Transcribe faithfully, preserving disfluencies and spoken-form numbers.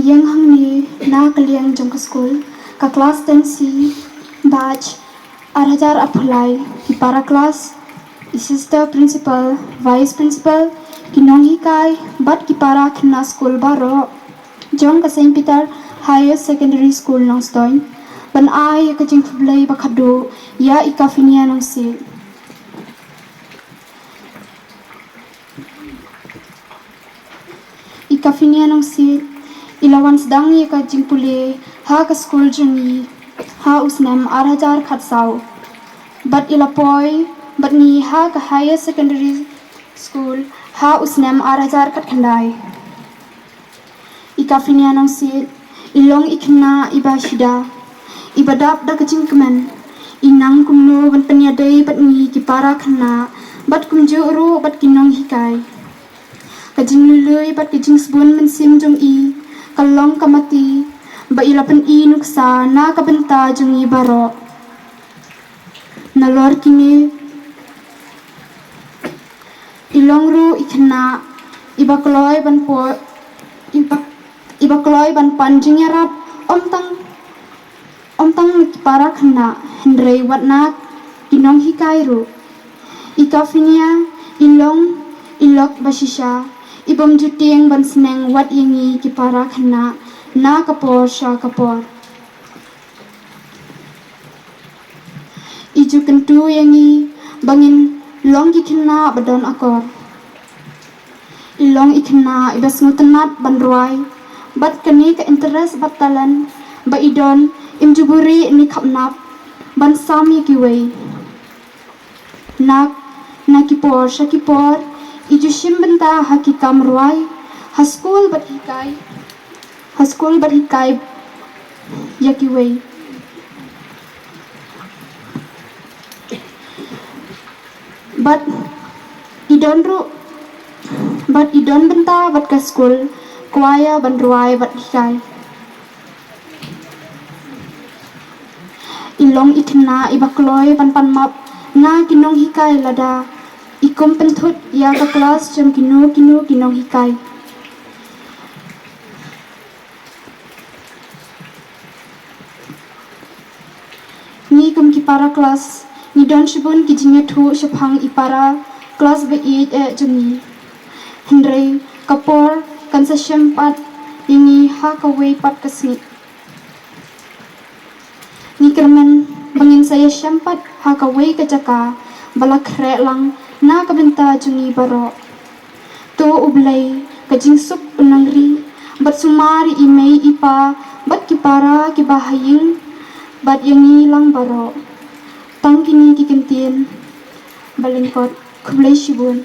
Ïeng hangne na ka liang jong ka skul, ka klas ten C, batch ar hajar arphew lai, ki para klas, assistant principal, vice principal, ki nonghikai, bad ki para khynnah skul baroh jong ka Saint Peter Higher Secondary School Nongstoiñ, ban ai ïa ka jingkhublei ba khadduh ïa i Kafinia Nongsiej. I Kafinia Nongsiej i la wan sdang ïa ka jingpule ha ka skul jong ngi ha u snem ar hajar khatsaw. Bad i la poi bad ngi ha ka Higher Secondary School ha u snem ar hajar khatkhyndai. I Kafinia Nongsiej i long i khynnah iba shida, iba dap da ka jingkmen, i nang kumno ban pynïadei bad ngi ki para khynnah, bad kumjuh ruh bad ki nonghikai. Ka jinglului bad ka jingsbun mynsiem jong i ka long ka mati ba i la pyni nuksa na ka bynta jong ngi baroh. Nalor kine, i long ruh i khynnah iba kloi ban po, iba, iba kloi ban pan jingïarap, ym tang, ym tang na ki para khynnah, hynrei wat na ki nonghikai ruh. I Kafinia i long i lok ba shisha, i bym ju tieng ban sneng wat ïa ngi ki para khynnah na ka por sha ka por. I ju kyntu ïa ngi ba ngin long ki khynnah ba don akor. I long i khynnah iba sngewtynnat ban rwai, bad kane ka interest bad talent ba i don, im ju buhrieh ne khapnap ban sam ïa kiwei. Na, na ki por sha ki por i ju shim bynta ha ki kam rwai, ha skul bad hikai, ha skul bad hikai ïa kiwei. Bad i don ruh, bad i don bynta bad ka skul kwaya ban rwai bad hikai. I long i khynnah iba kloi ban pan map na ki nonghikai lada i kum pynthut ïa ka klas jong kino kino ki nonghikai. Ngi kum ki para klas, ngi don shibun ki jingïathuh shaphang i para klas ba ïeit eh jong ngi. Hynrei ka por kan sa shem pat ïa ngi ha kawei pat ka sngi. Ngi kyrmen ba ngin sa ïashem pat ha kawei ka jaka ba la khreh lang na ka bynta jong ngi baroh. To U Blei ka jingsuk un nang ri bad sumar ïa i mei i pa bad ki para kiba ha ïing bad ïa ngi lang baroh. Tang kine ki ktien ba lyngkot. Khublei shibun.